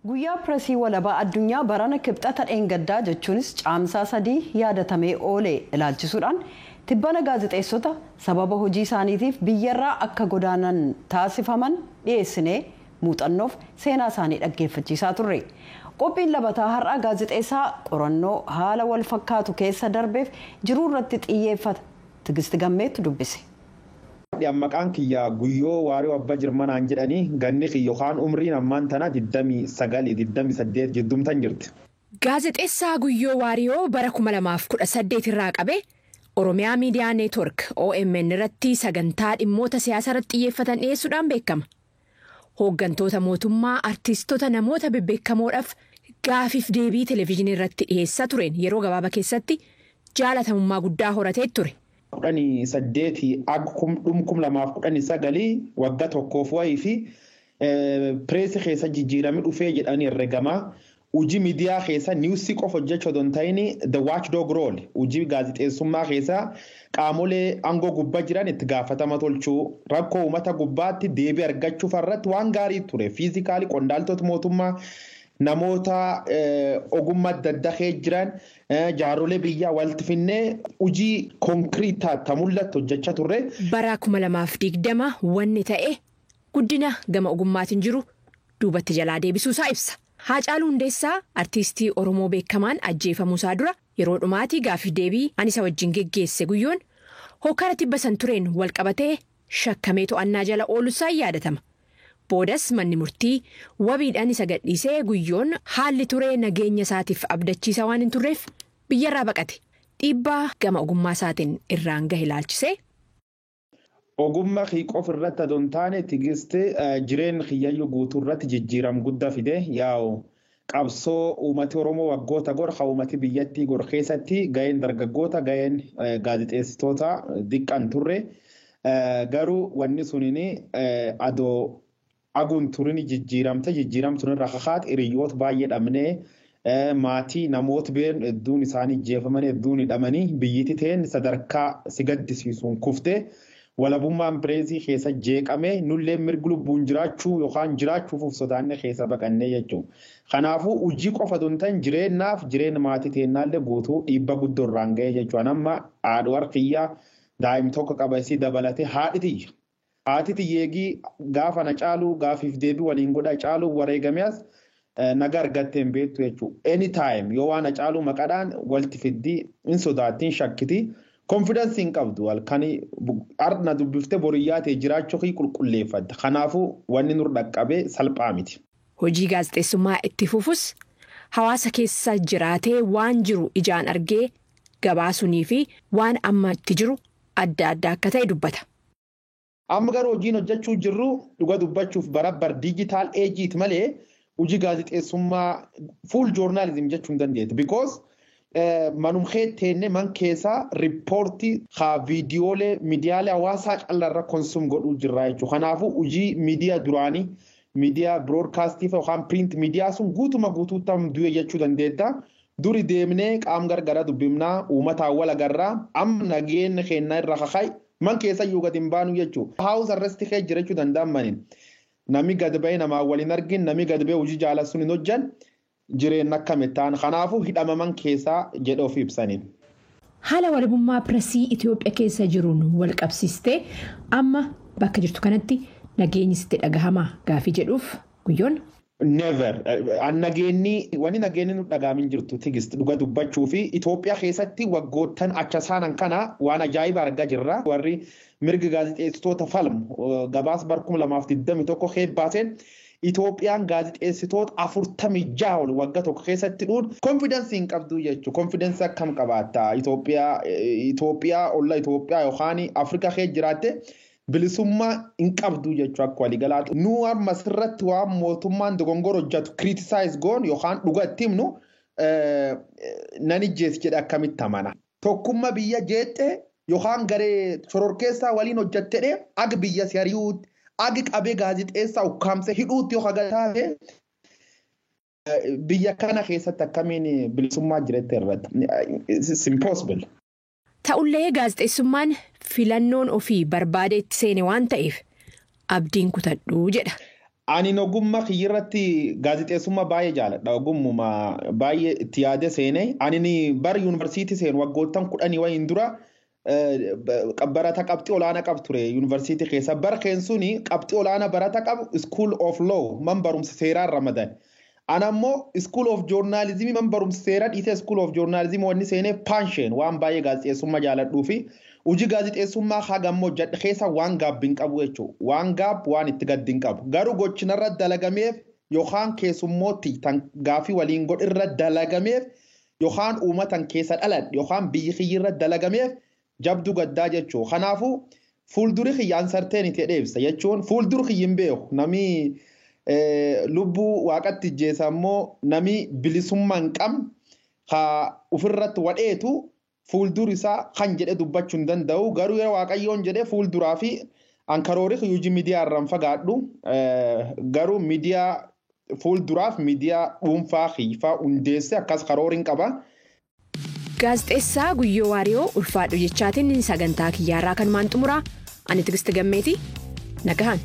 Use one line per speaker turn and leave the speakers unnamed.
Guyyaa Pireesii Walabaa Addunyaa barana Kibxata dheengaddaa, jechuunis Caamsaa 3 yaadatamee oole ilaalchisuudhaan, tibbana gaazexeessota sababa hojii isaaniitiif biyyarraa akka godaanan taasifaman dhiyeessinee muuxannoof seenaa isaanii dhaggeeffachiisaa turre. Qophiin labataa har'aa gaazexeessaa qorannoo haala wal fakkaatu keessa darbeef jiruu irratti xiyyeeffata. Tigisti Gammeetu dubbise.
Maqaan kiyya Guyyoo Waariyoo Abbaa Jirmanaan jedhanii, ganni kiyya yookaan umriin ammaan tana 29, 28 jiddumtan jirti.
Gaazexeessaa Guyyoo Waariyoo bara 2018 irraa qabee Oromiyaa Miidiyaa Neetwork OMN irratti sagantaa dhimmoota siyaasaa irratti xiyyeeffatan dhiyeessuudhaan beekama. Hooggantoota mootummaa, artiistota, namoota bebbeekamoodhaaf gaafiif deebii televezyiinii irratti dhiyeessaa tureen yeroo gabaabaa keessatti jaalatamummaa guddaa horatee ture.
18 dhum 2019 waggaa tokkoof wayii fi pireesii keessa jijjiiramee dhufee jedhanii herregamaa. Hojii miidiyaa keessa newsii qofa hojjechuu osoo hin ta'in, the watchdog role, hojii gaazexeessummaa keessa qaamolee aangoo gubbaa jiran itti gaafatama tolchuu, rakkoo uummata gubbaatti deebii argachuuf irratti waan gaarii ture. Physically qondaaltota mootummaa, namoota ogummaa adda addaa keessa jiran, jaarolee biyyaa walitti finnee hojii concrete ta mul'attu hojjechaa turre.
Bara 2020 wanni ta'e guddina gama ogummaatiin jiru duubatti jalaa deebisuusaa ibsa. Haacaaluu Hundeessaa, artiistii Oromoo beekamaan, ajjeefamuusaa dura yeroo dhumaatii gaaffii deebii ani isa wajjin geggeesse, Guyyoon hokkara tibba san tureen wal qabatee shakkamee to'annaa jala oolusaa yaadatama. Boodas manni murtii wabiidhaan isa gadhiisee, Guyyoon haalli turee nageenya isaatiif abdachiisa waan hin turreef biyyarraa baqate. Dhiibbaa gama ogummaa isaatiin irraan gahe ilaalchisee.
Ogummaa kii qofa irratti adoo hin taane, Tigiste, jireenya kiyyayyuu guutuu irratti jijjiiram guddaa fide. Yaa'u qabsoo uummati Oromoo waggoota gor haa uummati biyyattii gor keessatti gaheen dargaggoota, gaheen gaazexeessitoota diqqan turre. Garuu wanni suniin adoo aguun turin jijjiiramte. Jijjiiramtuun irra kakaat hiriyoota baay'ee dhabnee, maatii namoota bireen hedduun isaanii jeefamanii, hedduun hidhamanii, biyyiti teen sadarkaa si gaddisiisuun kufte. Walabummaan pireesii keessa jeeqame, nullee mirgi lubbuun jiraachuu yookaan jiraachuuf of sodaanne keessa baqannee jechuudha. Kanaafuu hojii qofa osoo hin ta'in, jireenyaaf jireenya maatii teennaallee guutuu dhiibba guddoo irraan ga'e jechuudha. Amma haadha warqiyyaa daa'im tokko qaba, isii dabalatee haadhi tiyya. Haati tiyyeegii gaafa na caaluu gaafiif deebii waliin godha caaluu wareegame as naga argattee hin beektu jechuudha. Anytime yoo waan na caaluu maqaadhaan walitti fiddii hin sodaattiin, shakkiti. Confidence hin qabdu, halkan na dubbiftee boriyyaa ta'e jiraachuu fi qulqulleeffatta. Kanaafuu wanni nur dhaqqabee salphaa miti.
Hojii gaazexeessummaa itti fufus, hawaasa keessa jiraatee waan jiru ijaan argee gabaasuunii fi waan amma itti jiru adda adda akka ta'e dubbata.
Amma garuu hojiin hojjechuu jirru, dhuga dubbachuuf, barabbar digital ageiiti malee hojii gaazexeessummaa full journalism jechuu hin dandeettu. Because manum teenne man keessaa reportii haa viidiyoolee miidiyaalee hawaasaa callarra consume godhuu jirra jechuudha. Kanaafuu hojii miidiyaa duraanii, miidiyaa broadcastii yookaan print miidiyaa sun guutuma guutuutti du'e jechuu dandeetta. Duri deemnee qaam gargara dubbifnaa, uummataan wal agarraa. Amma nageenya keenyaa irra kakaayi man keessa iyyuu gadi hin baanu jechuudha. House arrest kee jiraachuu danda'an. Namni gad ba'ee namaa waliin argin, namni gad ba'ee hojii jaalasuun hin hojjan, jireenya akkamitti ta'an, kanaafuu hidhamaman keessaa jedhe of ibsaniin.
Haala walabummaa pireesii Itoophiyaa keessa jiruun wal qabsiistee, amma bakka jirtu kanatti nageenyi sitti dhagahamaa gaafii jedhuuf, Guyyoon.
Never. Nageenyi, wanni nageenyi nu dhagaamin jirtu, Tigist, dhuga dubbachuu fi Itoophiyaa keessatti waggoottan acha saanan kana waan ajaa'iba argaa jirra. Warri mirga gaazexeessitoota falmu gabaas bar 2021 baaseen Itoophiyaan gaazexeessitoota 46 ol waggaa tokko keessatti dhuun confidence hin qabdu jechuudha. Confidence akkam qabaatta? Itoophiyaa olla Itoophiyaa yookaan Afrikaa keessa jiraatte bilisummaa hin qabdu jechuudha akka waliigalaatu. Nu amma sirratti waan mootummaan dogongora hojjetu criticize goon yookaan dhuga itti himnu nan ijjees jedhe akkamitti amana? Tokkummaa biyya jeettee yookaan garee shororkeessaa waliin hojjettee ag biyya si ari'uutti, agi qabee gaazexeessaa ukkaamsee hidhuutti yoo taate, biyya kana keessatti akkamiin bilisummaa jirette irratti? It's impossible.
Ta'ullee gaazexeessummaan filannoon ofii barbaade itti seene waan ta'eef abdiin kutadhuu jedha.
Ani ogummaa kiyyarratti gaazexeessummaa baay'ee jaaladha. Ogummaa baay'ee itti yaade seenee ani bara yuunivarsiitii seenu waggoottan 10 wayiin dura barata qabxii olaanaa qabu ture yuunivarsiitii keessa. Bara keensuni qabxii olaanaa barata qabu School of Law man barumsa seeraan ramadan. Ana ammoo School of Journalism man barumsa seeraa dhiisee School of Journalism wanni seenee passion waan baay'ee gaazexeessummaa jaaladhuu fi hojii gaazexeessummaa hagammoo hojjedhe keessa waan gaabbi hin qabu jechuudha. Waan gaab waan itti gaddi hin qabu. Garuu gochinarra dalagameef yookaan keessummootti tan gaafii waliin godhirra dalagameef yookaan uummatan keessa dhaladhe yookaan biyyi kiyyirra dalagameef jabduu gaddaa jechuudha. Kanaafuu fuulduri kiyya uncertainty jedhee ibsa jechuun fuulduri kiyyi hin beeku. Namni lubbuu waaqatti ijjeessa ammoo namni bilisummaa hin qabne haa ofirratti wadheetu fuulduri isaa kan jedhe dubbachuu hin danda'u. Garuu yeroo waaqayyoon jedhee fuulduraa fi ankaroori hojii miidiyaa irraan fagaadhu. Garuu miidiyaa fuulduraaf miidiyaa dhuunfaa hiifaa hundeesse akkas karooriin qaba.
Gaazexeessaa Guyyoo Waariyoo ulfaadhu jechaatiin sagantaa kiyyaarraa kanumaan xumuraa ani Tigisti Gammeetii nagahan.